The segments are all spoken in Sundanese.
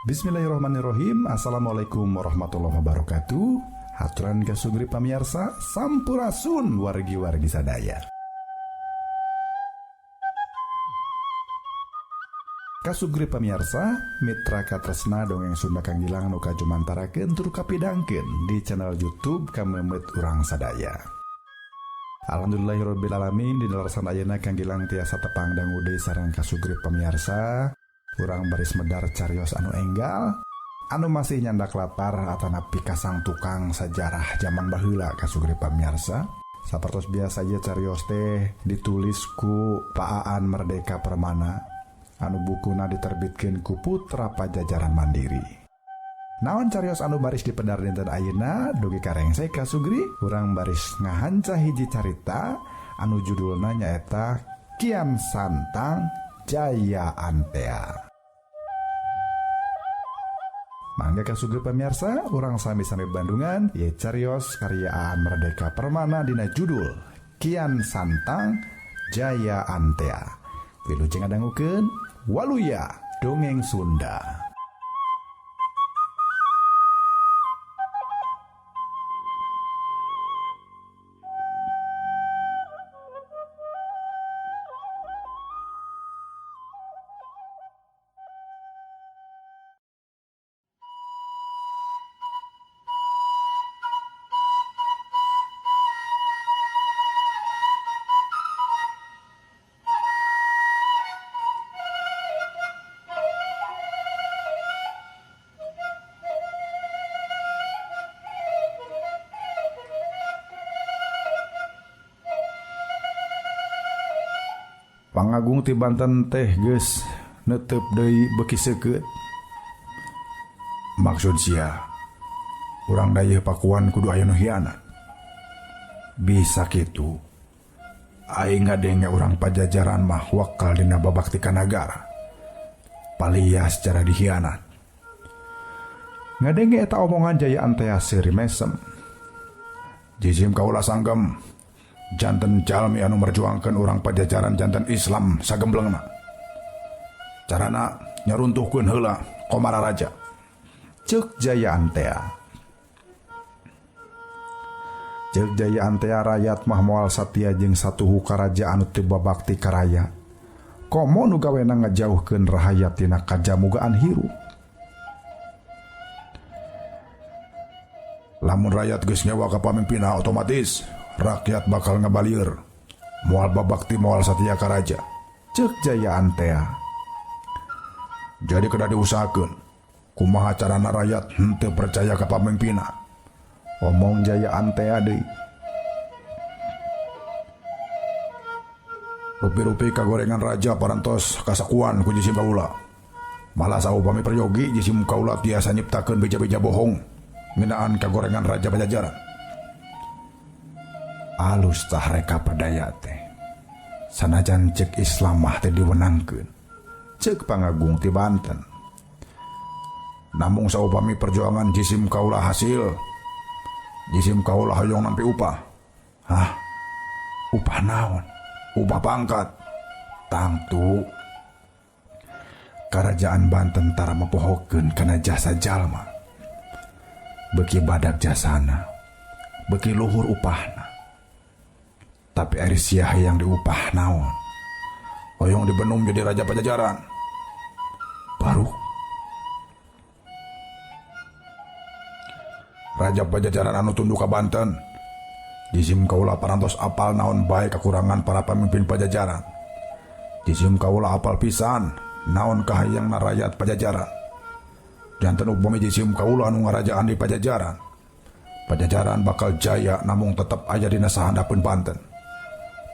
Bismillahirrahmanirrahim. Assalamualaikum warahmatullahi wabarakatuh. Haturan kasugri pamiarsa, sampurasun wargi-wargi sadaya. Kasugri pamiarsa, mitra katresna dongeng Sunda Kang Gilang nu kajumantarakeun tur kapidangkeun di channel YouTube Kamemet Urang Sadaya. Alhamdulillahirabbil alamin, dina leresan ayeuna Kang Gilang tiasa tepang dangu deui sareng kasugri pamiarsa. Urang baris medar carios anu enggal, anu masih nyandak latar atanapi kasang tukang sajarah zaman baheula kasugri pamiarsa. Sapertos biasa ieu carios teh ditulis ku Pak Aan Merdeka Permana, anu bukuna diterbitkeun ku Putra Pajajaran Mandiri. Naon carios anu baris dipedar dinten ayeuna dugi ka rengse kasugri, urang baris ngahanca hiji carita anu judulna nyaeta Kian Santang Jaya Antea. Mangga kasugri pemirsa, urang sami-sami Bandungan ye carios karya Aan Merdeka Permana dina judul Kian Santang Jaya Antea. Wilujeng ngadangukeun Waluya Dongeng Sunda. Pangagung ti Banten teh geus netep deui beuki seukeut. Maksud sia, urang dayeuh Pakuan kudu aya nu hianat. Bisa kitu. Aing ngadenge urang Pajajaran mah wakal dina babakti ka nagara. Palia secara dihianat. Ngadenge eta omongan Jaya Antea seuri mesem. Jijim kaula sanggem. Janten jalmi anu merjuangkeun urang Pajajaran janten Islam sagemblengna. Carana nyaruntuhkeun heula Komara Raja. Ceuk Jaya Antea. Ceuk Jaya Antea rakyat mah moal satia jeung satuhu karaja anu teu babakti ka raya. Komo nu gawena ngajauhkeun rahayat tina kajamugaan hirup. Lamun rakyat geus nyewa ka pamimpinna otomatis rakyat bakal ngabalieur, moal babakti moal satia ka raja. Ceuk Jaya Antea. Jadi kedah diusahakeun kumaha carana rakyat henteu percaya ka pamimpinna. Omong Jaya Antea deui. Rupi-rupi kagorengan raja parantos kasakuan ku jisim kaula. Malah saupami peryogi jisim kaula tiasa nyiptakeun beja-beja bohong ngeunaan kagorengan raja Pajajaran. Alus tah reka perdaya teh. Sanajan cek Islam mah teh diwenangkeun. Cek Pangagung ti Banten. Namung saupami perjuangan jisim kaula hasil, jisim kaula hoyong nampi upah. Hah? Upah naon? Upah pangkat. Tangtu. Karajaan Banten tara mapohokeun kana jasa jalma. Beuki badak jasana, beuki luhur upahna. Tapi ari sia hayang diupah naon? Hoyong dibenum jadi raja Pajajaran. Baru Raja Pajajaran anu tunduk ka Banten. Jisim kaula parantos apal naon bae kakurangan para pamimpin Pajajaran. Jisim kaula apal pisan naon kahayangna rakyat Pajajaran. Janten upami jisim kaula anu ngarajaan di Pajajaran, Pajajaran bakal jaya namung tetep aya dina sahandapeun Banten.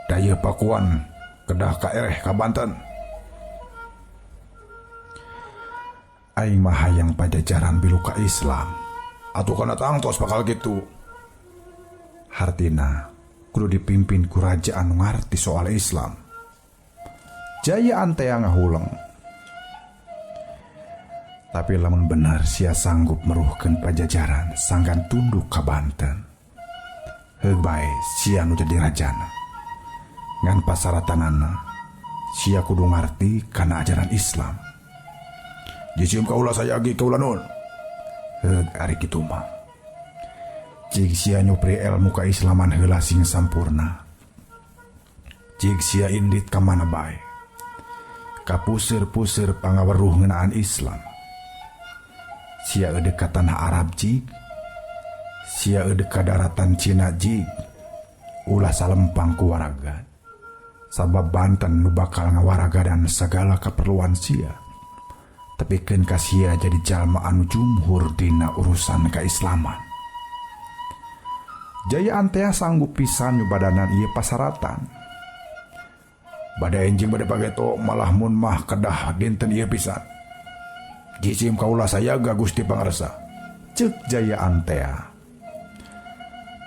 Dayeuh Pakuan kedah kaereh ka Banten. Aing mah hayang Pajajaran bilu ka Islam. Atuh kana tangtos bakal kitu. Hartina kudu dipimpin ku raja anu ngarti soal Islam. Jaya Antea ngahuleng. Tapi lamun bener sia sanggup meruhkeun Pajajaran sangkan tunduk ka Banten. Heug bae sia nu jadi rajana. Ngan pasaratanana sia kudu ngarti kana ajaran Islam. Jisim kaula sayagi kaula nun. Heug ari kitu mah. Cik sia nyupri ilmu kaislaman heula sing sampurna. Cik sia indit ka mana bae. Kapuseur-puseur pangaweruh ngeunaan Islam. Sia eudek ka tanah Arab cik. Sia eudek ka daratan Cina jig. Ulah salempang ku waraga. Sabab Banten nu bakal ngawaragadan sagala kaperluan sia. Tepikeun ka sia jadi jalma anu jumhur dina urusan kaislaman. Jayaan teh sanggup pisan nyubadanan ieu pasaratan. Bade enjing bade pageto malah mun mah kedah dinten ieu pisan. Jisim kaula sayaga Gusti Pangarsa. Ceuk Jayaan teh.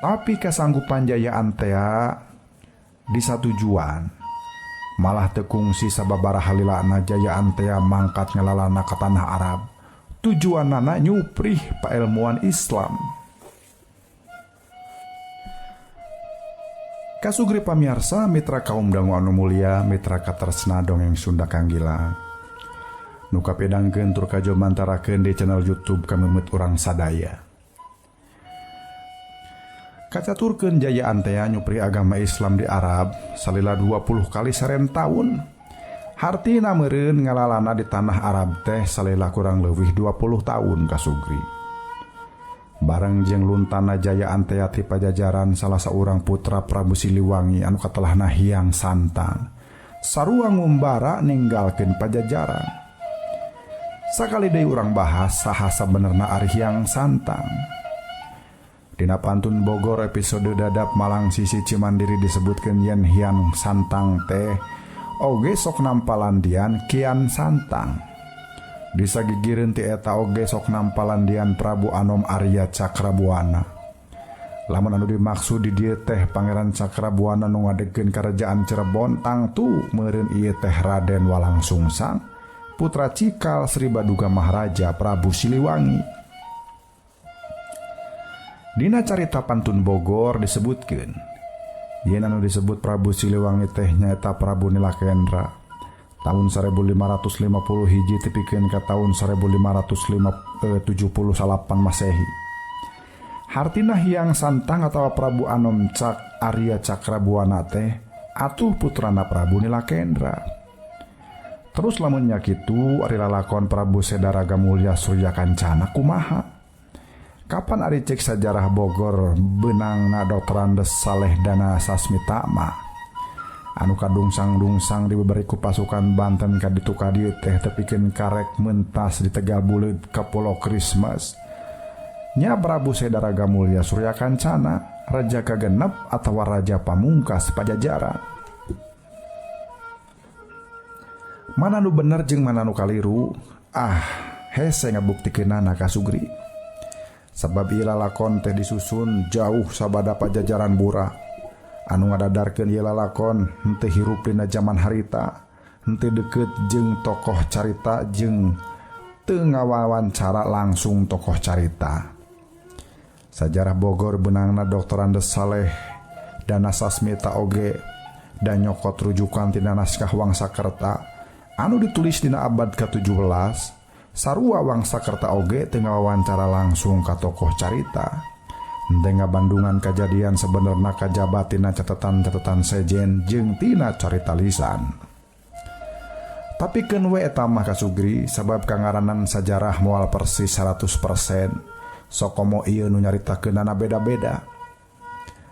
Tapi kasanggupan Jayaan teh disatujuan malah tekungsi sababaraha lilana Jayaan teh mangkat ngalalana ka tanah Arab. Tujuanana nyuprih paelmuan Islam. Kasugri pamiarsa mitra kaum dangu anu mulia, mitra katresna dongeng Sunda Kanggilang. Nu kapedangkeun tur kajomantarakeun di channel YouTube Kameumeuet Urang Sadaya. Kacaturkeun Jayaan teh nyupri agama Islam di Arab salila 20 kali saren taun. Hartina meureun ngalalana di tanah Arab teh salila kurang leuwih 20 taun kasugri. Bareng jeung luntana Jayaan teh ti pajajaran salah saurang putra Prabu Siliwangi anu katelahna Hyang Santang. Sarua ngumbara ninggalkeun pajajaran. Sakali deui urang bahas saha sabenerna ari Hyang Santang. Dina pantun Bogor episode Dadap Malang Sisi Cimandiri disebutkeun yen Hyang Santang teh oge sok nampalandian Kian Santang. Disagigireun ti eta oge sok nampalandian Prabu Anom Arya Cakrabuana. Lamun anu dimaksud di dieu teh Pangeran Cakrabuana nu ngadegkeun karajaan Cirebon tangtu meureun ieu teh Raden Walangsungsang, putra cikal Sri Baduga Maharaja Prabu Siliwangi. Dina carita pantun Bogor disebutkeun yen anu disebut Prabu Siliwangi teh nyaeta Prabu Nilakendra tahun 1550 hiji tepikeun ka tahun 1578 Masehi. Hartina Hyang Santang atawa Prabu Anom Cak Arya Cakrabuana teh atuh putrana Prabu Nilakendra. Terus lamun nya kitu ari lalakon Prabu Sedaraga Mulya Surya Kancana kumaha? Kapan ari cek sajarah Bogor beunangna Dr. Andes Saleh Dana Sasmita mah anu kadungsang-dungsang dibeberi ku pasukan Banten ka ditu ka dieu teh tepikeun karek mentas di Tegal Buleud ka Pulau Christmas. Nya Prabu Sedaraga Mulya Surya Kancana raja kagenep atawa raja pamungkas Pajajaran. Mana nu bener jeung mana nu kaliru? Ah, hese ngabuktikeunana kasugri. Sabab ieu lalakon teh disusun jauh sabada pajajaran burak. Anu ngadadarkeun ieu lalakon henteu hirup dina jaman harita, henteu deukeut jeung tokoh carita jeung teu ngawawancara langsung tokoh carita. Sajarah Bogor beunangna Dr. Andes Saleh Dana Sasmita oge dan nyokot rujukan tina naskah Wangsakerta anu ditulis dina abad ke-17. Sarua Wangsakerta oge teu ngawawancara langsung ka tokoh carita. Henteu ngabandungan kajadian sebenerna kajaba tina catatan-catatan sejen jeung tina carita lisan. Tapi keun we eta mah kasugri sabab kangaranan sajarah moal persis 100%. Sokomo ieu nu nyaritakeunana beda-beda.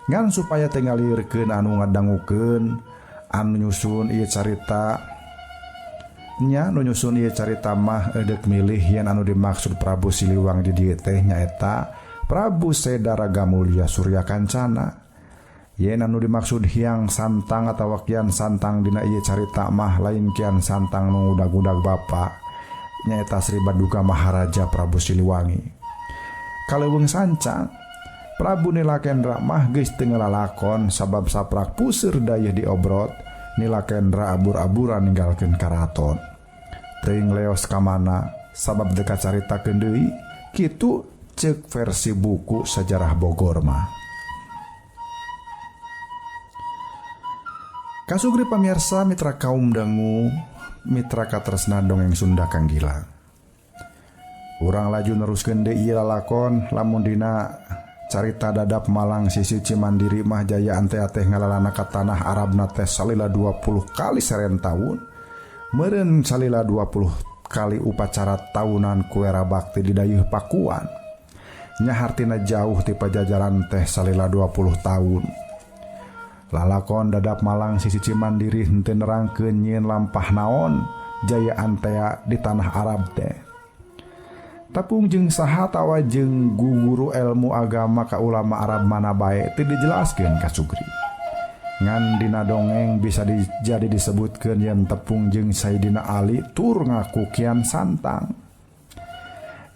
Ngan supaya teu ngalirkeun anu ngadangukeun anu nyusun ieu carita nya nu nyusun ieu carita mah eudek milih yen anu dimaksud Prabu Siliwangi di dieu teh nyaeta Prabu Sedaraga Mulya Surya Kancana. Yen anu dimaksud Hyang Santang atawa Kian Santang dina ieu carita mah lain Kian Santang nu ngudag-ngudag bapa nyaeta Sri Baduga Maharaja Prabu Siliwangi. Kaleuweung sancang Prabu Nilakendra mah geus teu ngalalakon sabab saprak puseur dayeuh diobrot Nilakendra abur-aburan ninggalkeun karaton. Teuing leos ka mana sabab teu kacaritakeun deui kitu ceuk versi buku sajarah Bogor mah. Kasugri pamirsa mitra kaum dangu mitra katresna dongeng Sunda Kanggilang. Urang laju neruskeun deui ieu lalakon lamun dina carita Dadap Malang sisi Cimandiri mah Jaya Antea teh ngalalana ka tanah Arabna teh salila 20 kali seren taun. Meureun salila 20 kali upacara tahunan kuera bakti di Dayeuh Pakuan. Nya hartina jauh ti Pajajaran teh salila 20 tahun. Lalakon Dadap Malang sisi Cimandiri henteu nerangkeun nyieun lampah naon Jaya Antea di tanah Arab teh. Tapung jeung saha tawa jeung guru ilmu agama ka ulama Arab mana bae teu dijelaskeun ka Sugri. Ngan dina dongeng bisa jadi disebutkeun yen tepung jeung Sayyidina Ali tur ngaku Kian Santang.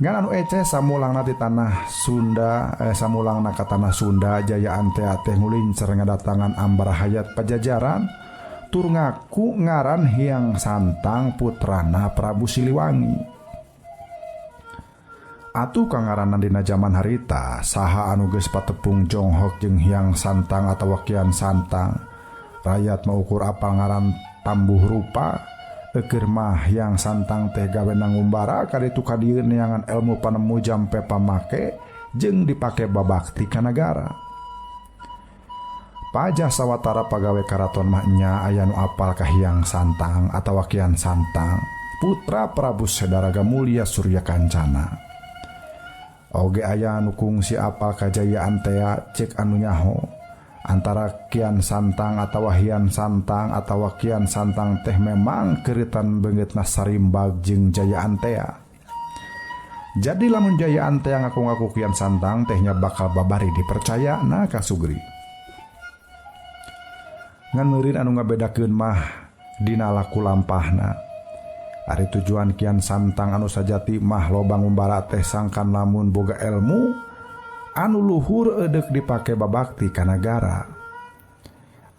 Ngan anu eceh samulangna ti tanah Sunda samulangna ka tanah Sunda Jaya Antea teh ngulincer ngadatangan ambar hayat Pajajaran tur ngaku ngaran Hyang Santang putrana Prabu Siliwangi. Atuh kangaranan dina jaman harita saha anu geus patepung jonghok jeung Hyang Santang atawa Kian Santang. Rayat mah ukur apal ngaran tambuh rupa eukeur mah Hyang Santang teh gawe nangumbara kaditu ka dieu neangan ilmu panemu jampe pamake jeung dipake babakti ka nagara. Pajah sawatara pagawe karaton mah nya aya nu apal ka Hyang Santang atawa Kian Santang putra Prabu Sedaraga Mulya Surya Kancana. Oge aya anu kungsi apal kajayaan tea cek anu nyaho antara Kian Santang atawa Hian Santang atawa Kian Santang teh memang keuritan beungeutna sarimbag jeung Jaya Antea. Jadi lamun Jaya Antea ngaku-ngaku Kian Santang teh nya bakal babari dipercaya na ka Sugri. Ngan meureun anu ngabedakeun mah dina laku lampahna. Ari tujuan Kian Santang anu sajati mah loba ngumbara teh sangkan lamun boga ilmu anu luhur eudek dipake babakti ka nagara.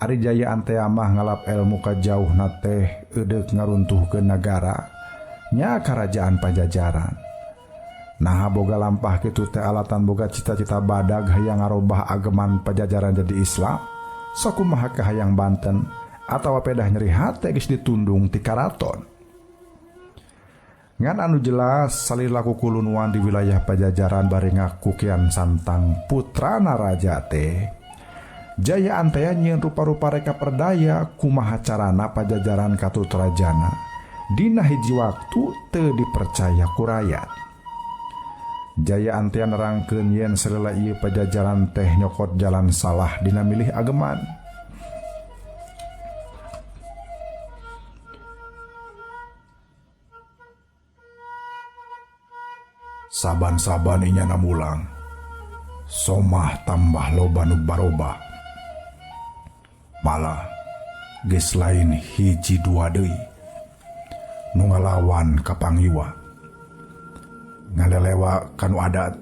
Ari Jaya Antea mah ngalap ilmu ka jauhna teh eudek ngaruntuhkeun nagara nya karajaan Pajajaran. Naha boga lampah kitu teh alatan boga cita-cita badag hayang ngarobah ageman Pajajaran jadi Islam, sakumaha ka hayang Banten atawa pedah nyeri hate geus ditundung ti karaton. Ngan anu jelas salila kukulunuan di wilayah Pajajaran bari ngaku Kian Santang putrana raja teh Jaya Antea nyieun rupa-rupa reka perdaya kumaha carana Pajajaran katut rajana dina hiji waktu teu dipercaya ku rayat. Jaya Antea nerangkeun yen salila ieu Pajajaran teh nyokot jalan salah dina milih ageman. Saban-saban inya namulang somah tambah loba nu baroba. Malah geus lain hiji dua deui nu ngalawan ka pangiwa, ngalelewa kanu adat,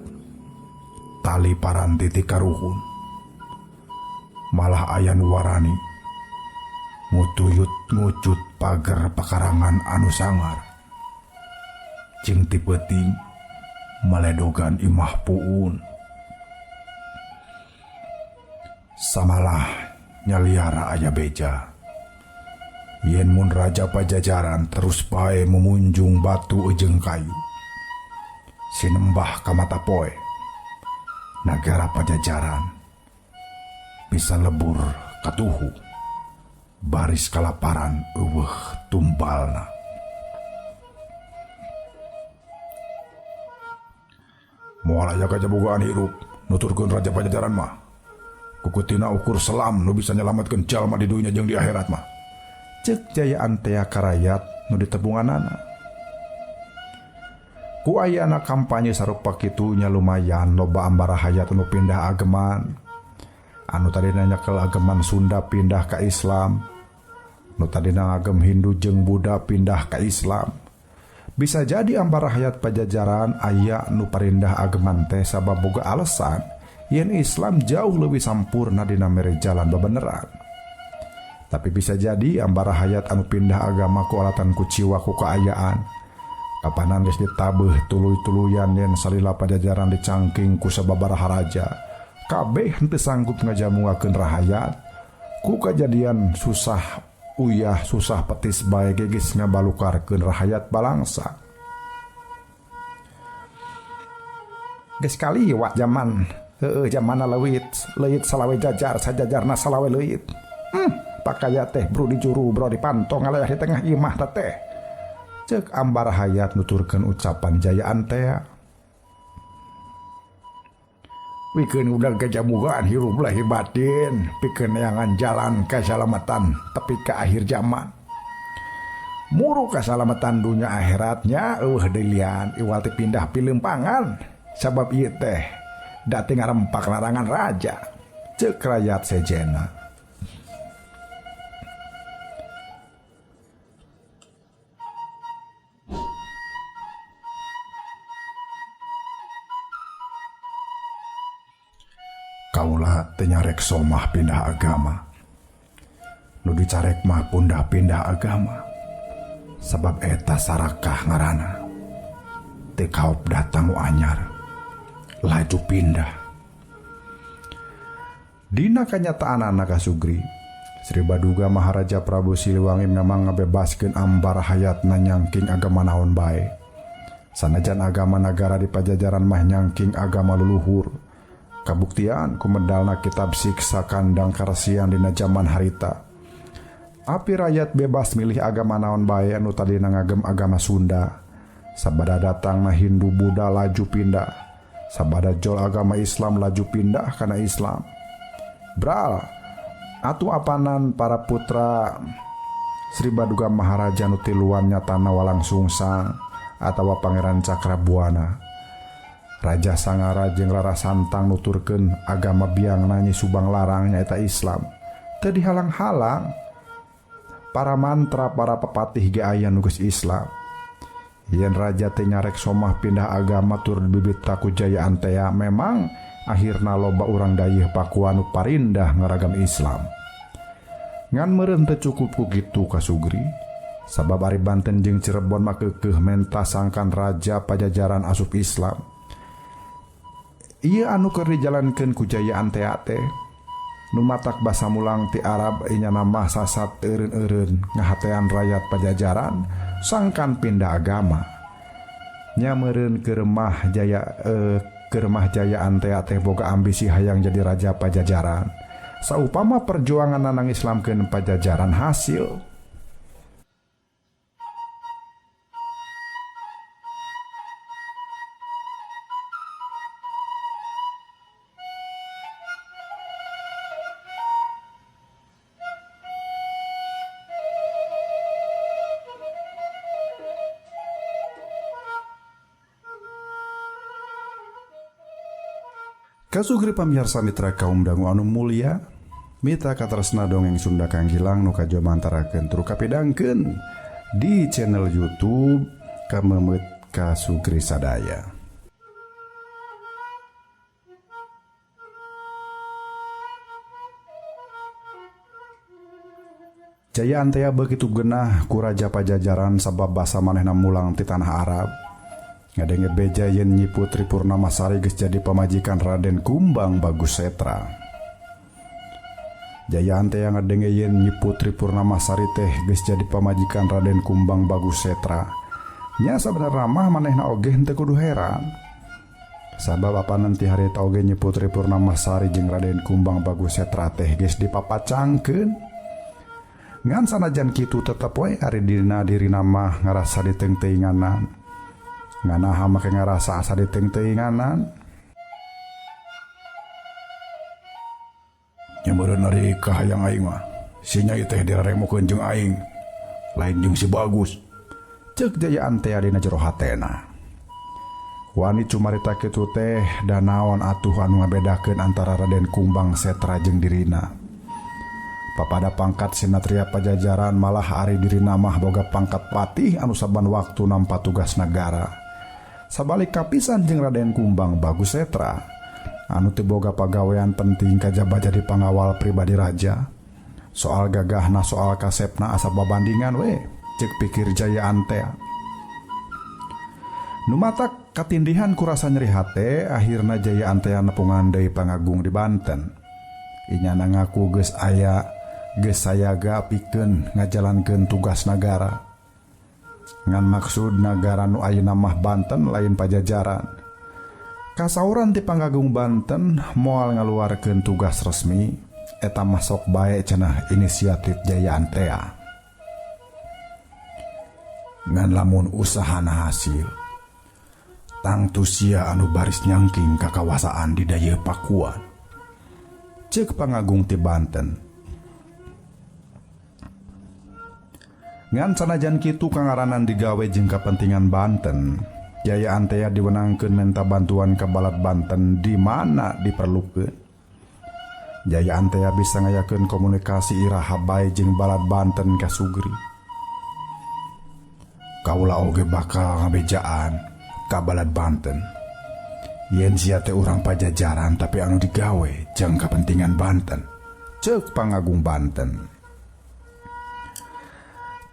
tali paranti ti karuhun. Malah aya nu warani ngutuyut ngucut pager pakarangan anu sangar jeung ti peuting maledogan imah puun. Samalah nyaliara aya beja yen mun raja Pajajaran terus bae memunjung batu jeung kayu sinembah ka mata poe nagara Pajajaran bisa lebur katuhu baris kalaparan eueuh tumbalna. Moal aya kajabogaan hirup nuturkeun raja Pajajaran mah kukutina ukur selam nu bisa nyelametkeun jalma di dunya jeung di akhirat mah. Ceuk Jaya Antea karayat nu ditebunganana. Ku ayana kampanye sarupa kitu nya lumayan loba ambara hayat nu pindah ageman. Anu tadina nyekel ageman Sunda pindah ka Islam, nu tadina ngagem Hindu jeung Buddha pindah ka Islam. Bisa jadi ambara hayat Pajajaran aya nu parindah ageman teh sabab boga alasan yen Islam jauh lebih sampurna dina mere jalan bebeneran. Tapi bisa jadi ambara hayat anu pindah agama ku alatan kuciwa ku kaayaan. Kapanan geus ditabeuh tuluy-tuluyan yen salila Pajajaran dicangking ku sababaraha raja. Kabeh henteu sanggup ngajamuakeun rahayat. Ku kajadian susah uyah susah petis bae geus ngabalukarkeun rahayat balangsa. Geus kaliwat jaman. Heueuh jamanna leuit, leuit salawe jajar, sajajarna salawe leuit. Pakaya teh bro di juru, bro di pantong ngalayah di tengah imah teh. Ceuk Ambar Hayat nuturkeun ucapan Jaya Antea. Pikeun udah gajamugaan hirup lahir batin, pikeun neangan jalan kasalamatan tepi ka akhir zaman. Muru kasalamatan dunya akhiratnya eueuh deui iwal teh pindah pilempangan sabab ieu teh da teu ngarempak larangan raja. Ceuk rayat sejena. Kaula teu nyarek somah pindah agama. Nu dicarek mah pundah pindah agama. Sabab eta sarakah ngaranna. Teu kaop datang nu anyar. Laju pindah. Dina kanyataanana Kasugri, Sri Baduga Maharaja Prabu Siliwangi memang ngabebaskeun Ambar Hayatna nyangking agama naon bae. Sanajan agama nagara di Pajajaran mah nyangking agama luluhur. Kabuktian kumedalna kitab siksa kandang karesian dina jaman harita. Api rakyat bebas milih agama naon bae anu tadina ngagem agama Sunda. Sabada datangna Hindu Buddha laju pindah. Sabada jol agama Islam laju pindah kana Islam. Bral atuh apanan para putra Sri Baduga Maharaja nu tiluan nyatana Walangsungsang atawa Pangeran Cakrabuana. Raja Sangara jeung Rara Santang nuturkeun agama biangna Nyi Subang Larang nyaeta Islam. Teu dihalang-halang. Para mantra para pepatih ge aya nu geus Islam. Yen raja teh nyarek somah pindah agama tur bibit ku Jaya Antea memang akhirna loba urang dayeuh Pakuan nu parindah ngaragam Islam. Ngan meureun teu cukup ku kitu Kasugri. Sabab ari Banten jeung Cirebon mah keukeuh menta sangkan raja Pajajaran asup Islam. Ieu anu keur dijalankeun ku Jaya Antea teh nu matak basa mulang ti Arab inyana mah sasat eureun-eureun ngahatean rakyat Pajajaran sangkan pindah agama. Nya meureun keur mah Jaya Antea teh boga ambisi hayang jadi raja Pajajaran. Saupama perjuangan nanang Islamkeun Pajajaran hasil. Kasugri pamiarsa mitra kaum dangu anu mulia, mitra katresna dongeng Sunda Kang Gilang nu kajomantarakeun tur kapidangkeun di channel YouTube Kamemeut Kasugri Sadaya. Jaya Antea begitu genah ku Raja Pajajaran sabab basa manehna mulang ti tanah Arab. Ngadenge beja yen Nyi Putri Purnamasari geus jadi pamajikan Raden Kumbang Bagus Setra. Jaya Antea ngadenge yen Nyi Putri Purnamasari teh geus jadi pamajikan Raden Kumbang Bagus Setra. Nya sabenerna mah manehna oge henteu kudu heran. Sabab apanan ti harita oge Nyi Putri Purnamasari jeung Raden Kumbang Bagus Setra teh geus dipapacangkeun. Ngan sanajan kitu tetep we ari dina dirina mah ngarasa diteungteuinganan. Nganaha make ngarasa asa diteungteuinganan. Nya meureun ari kahayang aing mah si Nyai teh diraremokeun jeung aing lain jeung si Bagus. Ceuk Jaya Antea dina jero hatena. Wani cumarita kitu teh da naon atuh anu ngabedakeun antara Raden Kumbang Setra jeung dirina. Papada pangkat sinatria Pajajaran malah ari dirina mah boga pangkat patih anu saban waktu nampa tugas nagara. Sabalik kapisan jeung Raden Kumbang Bagus Setra anu teu boga pagawean penting kajaba jadi pangawal pribadi raja. Soal gagahna soal kasepna asa babandingan we ceuk pikir Jaya Antea. Nu matak katindihan ku rasa nyeri hate akhirna Jaya Antea nepungan deui pangagung di Banten. Inyana ngaku geus aya geus sayaga pikeun ngajalankeun tugas nagara. Ngan maksud nagara nu ayeuna mah Banten lain Pajajaran. Kasauran ti Pangagung Banten moal ngaluarkeun tugas resmi eta mah sok bae cenah inisiatif Jaya Antea. Ngan lamun usahana hasil, tangtu sia anu baris nyangking kakawasaan di dayeuh Pakuan. Ceuk Pangagung ti Banten. Ngan sanajan kitu kangaranan digawe jeung kapentingan Banten, Jaya Antea diwenangkeun menta bantuan ka balad Banten di mana diperlukeun. Jaya Antea bisa ngayakeun komunikasi iraha bae jeung balad Banten ka Sugri. Kaula oge bakal ngabejaan ka balad Banten. Yen sia teh urang Pajajaran tapi anu digawe jang kapentingan Banten. Ceuk Pangagung Banten.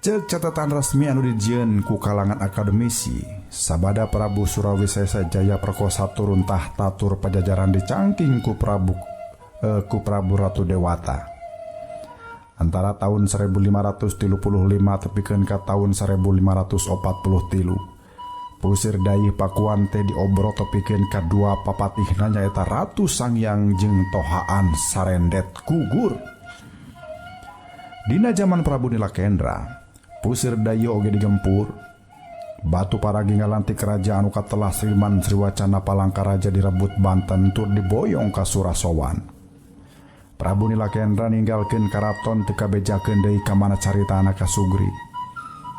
Ceuk catatan resmi anu dijieun ku kalangan akademisi, sabada Prabu Surawisesa Jaya Perkosa turun tahta tur Pajajaran dicangking ku Prabu Ratu Dewata. Antara tahun 1535 tepikeun ka tahun 1543. Pusir Dayeuh Pakuan teh diobrot tepikeun ka dua papatihna nyaeta Ratu Sangyang jeung Tohaan Sarendet gugur. Dina zaman Prabu Nilakendra, Pusir Dayeuh oge digempur. Batu Paragi ngalantik kerajaan anu katelah Sriman Sriwacana Palangkaraja direbut Banten tur diboyong ka Surasowan. Prabu Nilakendra ninggalkeun karaton teu kabejakeun deui ka mana caritana ka Sugri.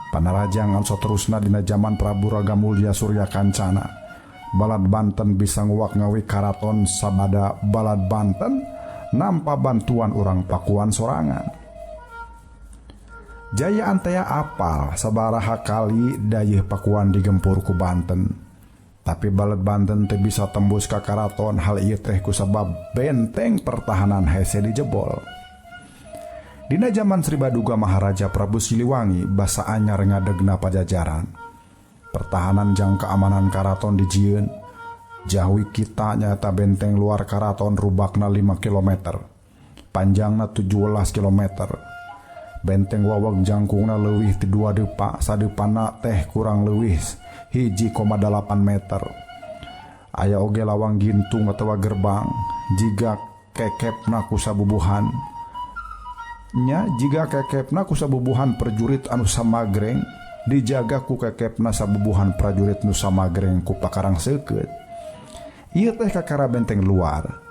Panarajang anu saterusna dina zaman Prabu Ragamulya Surya Kancana. Balad Banten bisa nguwak ngawi karaton sabada balad Banten nampa bantuan urang Pakuan sorangan. Jaya Antea apal sabaraha kali dayeuh Pakuan digempur ku Banten. Tapi balad Banten teu bisa tembus ka karaton, hal ieu teh kusabab benteng pertahanan hese dijebol. Dina zaman Sri Baduga Maharaja Prabu Siliwangi basa anyar ngadegna Pajajaran. Pertahanan jang keamanan karaton dijieun. Jauhi kita nyata benteng luar karaton rubakna 5 km. Panjangna 17 km. Benteng wawag jangkungna leuwih ti 2 depa, sadepana teh kurang leuwih 1,8 meter. Aya oge lawang gintung atawa gerbang, jiga kekepna ku sabubuhan. Nya jiga kekepna ku sabubuhan prajurit anu samagreng, dijaga ku kekepna sabubuhan prajurit nu samagreng ku pakarang seukeut. Ieu teh kakara benteng luar.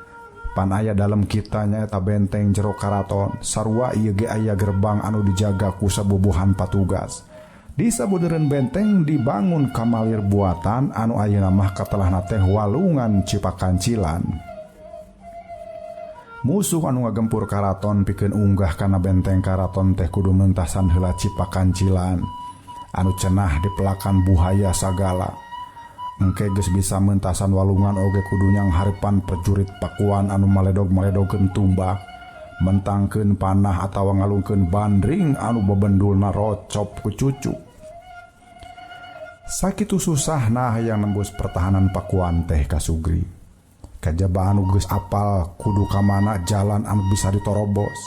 Pan aya dalam kita nyaeta benteng jero karaton, sarua ieu ge aya gerbang anu dijaga ku sabubuhan patugas. Di sabudeureun benteng dibangun kamalir buatan anu ayeuna mah katelahna teh walungan Cipakancilan. Musuh anu ngagempur karaton pikeun unggah kana benteng karaton teh kudu mentasan heula Cipakancilan anu cenah dipelakan buhaya sagala. Engke geus bisa mentasan walungan oge kudu nyanghareupan prajurit Pakuan anu maledog-maledogeun tumbak, mentangkeun panah atawa ngalungkeun bandring anu bebendulna rocop ku cucu. Sakitu susahna hayang nembus pertahanan Pakuan teh ka Sugri. Kajaba anu geus apal kudu ka mana jalan anu bisa ditorobos.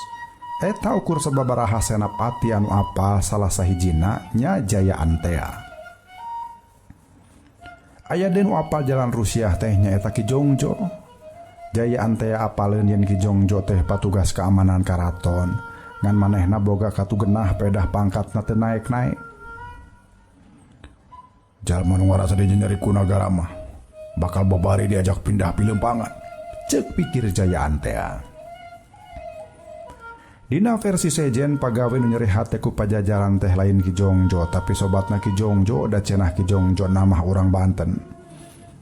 Eta ukur sababaraha senapati anu apal salah sahijina nya Jaya Antea. Aya deui nu apal jalan Rusiah teh nyaeta Ki Jongjo. Jaya Antea apaleun yen Ki Jongjo teh patugas keamanan karaton, ngan manehna boga katugenah pedah pangkatna teu naek-naek. Jalma nu ngarasa di nyeri ku nagara mah bakal babari diajak pindah pilempangan, ceuk pikir Jaya Antea. Dina versi sejen pagawe nu nyeri hate ku Pajajaran teh lain Ki Jongjo, tapi sobatna Ki Jongjo da cenah Ki Jongjo namah urang Banten.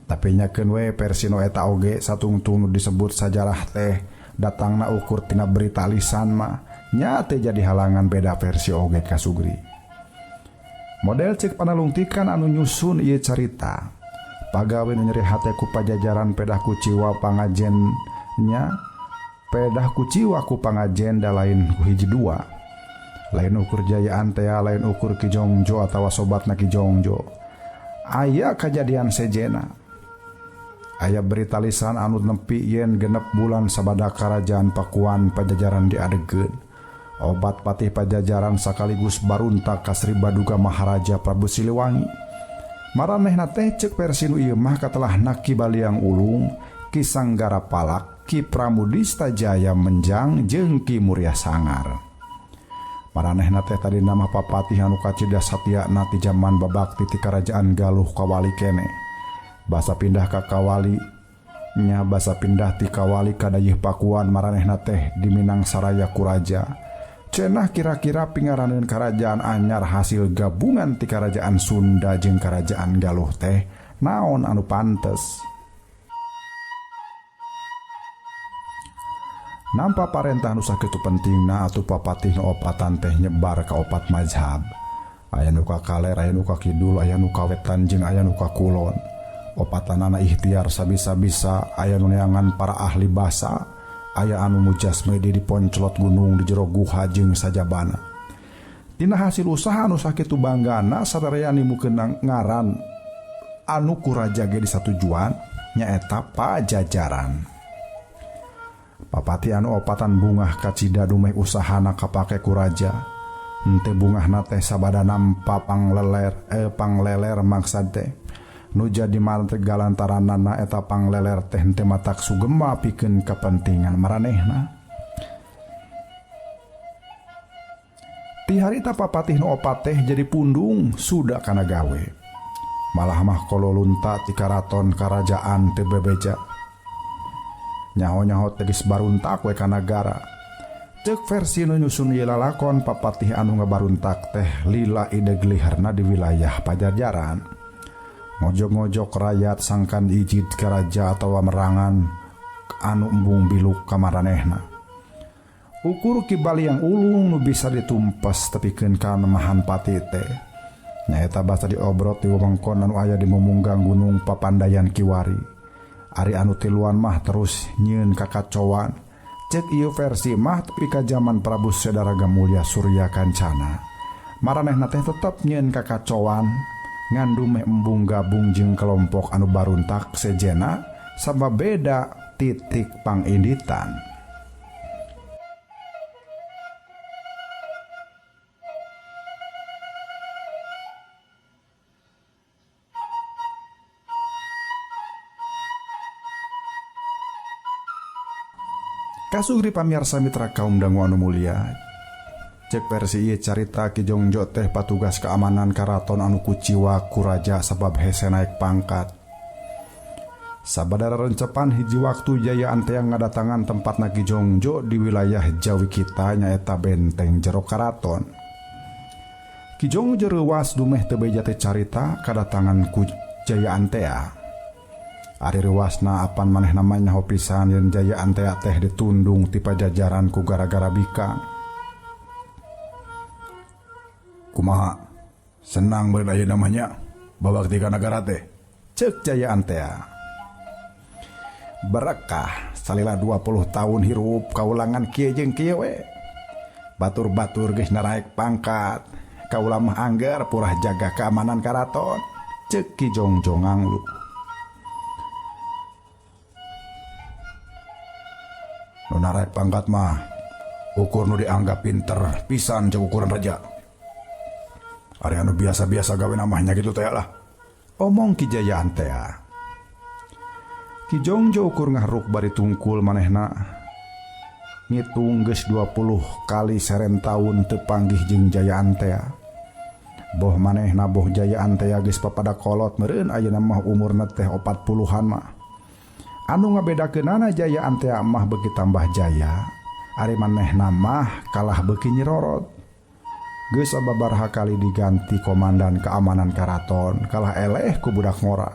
Tapi nyakeun we versi nu eta oge satungtung nu disebut sajarah teh datangna ukur tina berita lisan mah nya teh jadi halangan beda versi oge ka Sugri. Model cek panalungtikan anu nyusun ieu carita. Pagawe nu nyeri hate ku Pajajaran pedah kuciwa pangajen nya pedah kuciwa ku pangajen da lain ku hiji dua. Lain ukur Jaya Antea, lain ukur Ki Jongjo atawa sobatna Ki Jongjo. Aya kajadian sejena. Aya berita lisan anu nepi yen genep bulan sabada kerajaan Pakuan Pajajaran diadegeun. Obat patih Pajajaran sakaligus baruntak ka Sri Baduga Maharaja Prabu Siliwangi. Maranehna teh ceuk versi nu ieu mah katelahna Ki Baliang Ulung, Ki Sanggara Palak, Ki Pramudista Jaya Menjang jeung Ki Muria Sangar. Maranehna teh tadi nama papatih anu kacida satyana ti jaman babakti ti karajaan Galuh Kawali kene. Basa pindah ka Kawali nya basa pindah ti Kawali ka Dayeuh Pakuan maranehna teh di Minang Saraya Kuraja. Cenah kira-kira pingaraneun karajaan anyar hasil gabungan ti karajaan Sunda jeung karajaan Galuh teh naon anu pantes. Nampa parentah nu sakitu pentingna atuh papatih nu opatan teh nyebar ka opat mazhab. Aya nu ka kaler, aya nu ka kidul, aya nu ka wetan jeung aya nu ka kulon. Opatanana ikhtiar sabisa-bisa, aya nu neangan para ahli basa, aya anu mujasme di ponclot gunung di jero guha jeung sajabana. Tina hasil usaha anu sakitu banggana sararea nimukeun ngaran anu ku raja ge disatujuan nyaeta Pajajaran. Papati anu opatan bungah kacida dumeh usahana kapake ku raja. Henteu bungahna teh sabada nampa pangleler maksad teh. Nu jadi galantaranana eta pangleler teh henteu matak sugema pikeun kepentingan maranehna. Ti harita papatih nu opat teh jadi pundung suda kana gawe. Malah mah kololunta ti karaton karajaan teu bebeja. Nyaho-nyaho teh geus baruntak we ka nagara. Ceuk versi nu nyusun ieu lalakon papatih anu ngabaruntak teh lila ideg liherna di wilayah Pajajaran. Ngojok-ngojok rakyat sangkan ijid ka raja atawa merangan anu embung biluk ka maranehna. Ukur Ki Baliang Ulung nu bisa ditumpes tepikeun ka nemahan pati teh. Nyaeta basa diobrot di wewengkon anu aya di mumunggang gunung Papandayan Kiwari. Ari anu tiluan mah terus nyieun kakacoan. Cek ieu versi mah tepi ka jaman Prabu Sedaraga Mulya Surya Kancana. Maranehna teh tetep nyieun kakacoan ngandung meh embung gabung jeung kelompok anu baruntak sejena sabab beda titik panginditan. Kasugri pamiarsa mitra kaum dangu anu mulia. Cek versi ieu carita Ki Jongjo teh patugas keamanan karaton anu kuciwa ku raja sabab hese naik pangkat. Sabadara rencepan hiji waktu jayaan teh ngadatangan tempatna Ki Jongjo di wilayah Jawi kita nyaeta benteng jero karaton. Ki Jongjo reuwas dumeh teu beja teh carita kadatangan ku jayaan teh. Ari reuwasna apan manehna mah nyaho pisan yen jayaan teh teh ditundung ti Pajajaran ku gara-gara bikang. Kumaha senang berdaya namanya babak tiga nagara teh cek jayaan teh. Berekah salila 20 tahun hirup kaulangan kieu jeung kieu we. Batur-batur geus naraek pangkat kaula mah angger purah jaga keamanan karaton cek Ki Jongjo nganglu. Nu naraek pangkat mah ukur nu dianggap pinter pisan jeung ukuran raja. Ari anu biasa-biasa gawe namanya gitu teh lah. Omong Ki Jayaan teh. Ki Jongjo ukur ngahruk bari tungkul manehna. Ngitung geus 20 kali seren taun teu panggih jeung Jayaan teh. Boh manehna boh Jayaan teh geus papada kolot meureun ayeuna mah umurna teh 40-an mah. Anu ngabedakeunana Jayaan teh mah beuki tambah jaya, ari manehna mah kalah beuki nyirorot. Geus sababaraha kali diganti komandan keamanan karaton, kalah eleh ku budak ngora.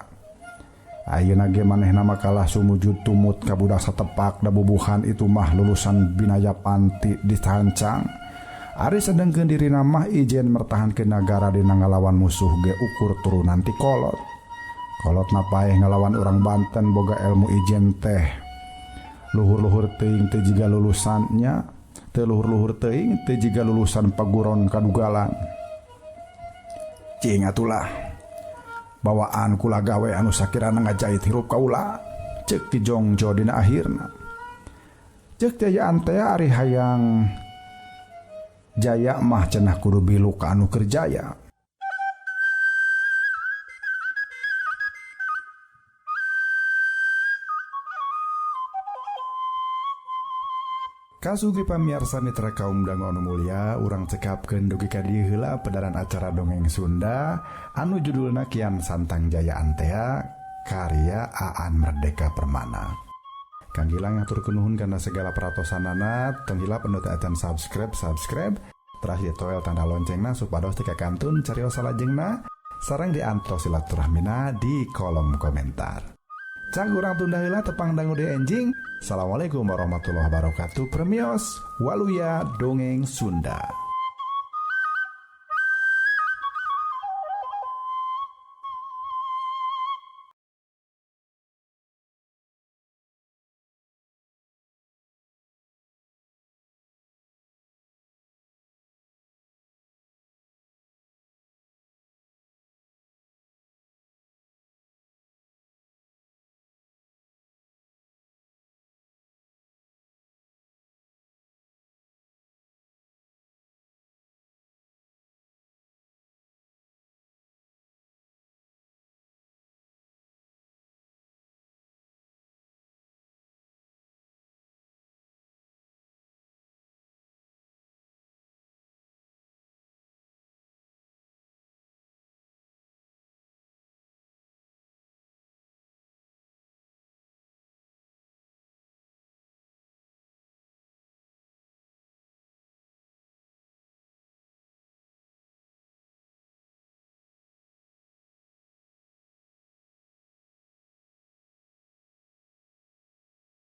Ayeuna ge manehna mah kalah sumujud tumut ka budak satepak da bubuhan itu mah lulusan binaya panti dicancang. Ari sedengkeun dirina mah ijen mertahankeun nagara dina ngalawan musuh ge ukur turunan ti kolot. Kolot na paeh ngalawan urang Banten boga ilmu ijen teh. Luhur-luhur teuing teh jiga lulusannya, teu luhur-luhur teuing teh jiga lulusan paguron kadugalan. Cing atulah. Bawaan kula gawe anu sakirana ngajait hirup kaula, ceuk Ki Jongjo dina akhirna. Ceuk jayaan teh ari hayang jaya mah cenah kudu bilu ka anu keur jaya. Kasugi pamiarsa mitra kaum dangu anu mulia, urang cekapkeun dugi ka dieu heula pedaran acara dongeng Sunda anu judulna Kian Santang Jaya Antea karya Aan Merdeka Permana. Kang Gilang ngaturkeun nuhun kana segala peratosanana, tong hilap anu teu acan subscribe, subscribe, teras ditoel tanda loncengna supados teu kakantun carios salajengna sareng diantos silaturahmina di kolom komentar. Cag urang tunda heula tepang dangu deui enjing. Assalamualaikum warahmatullahi wabarakatuh. Permios waluya dongeng Sunda.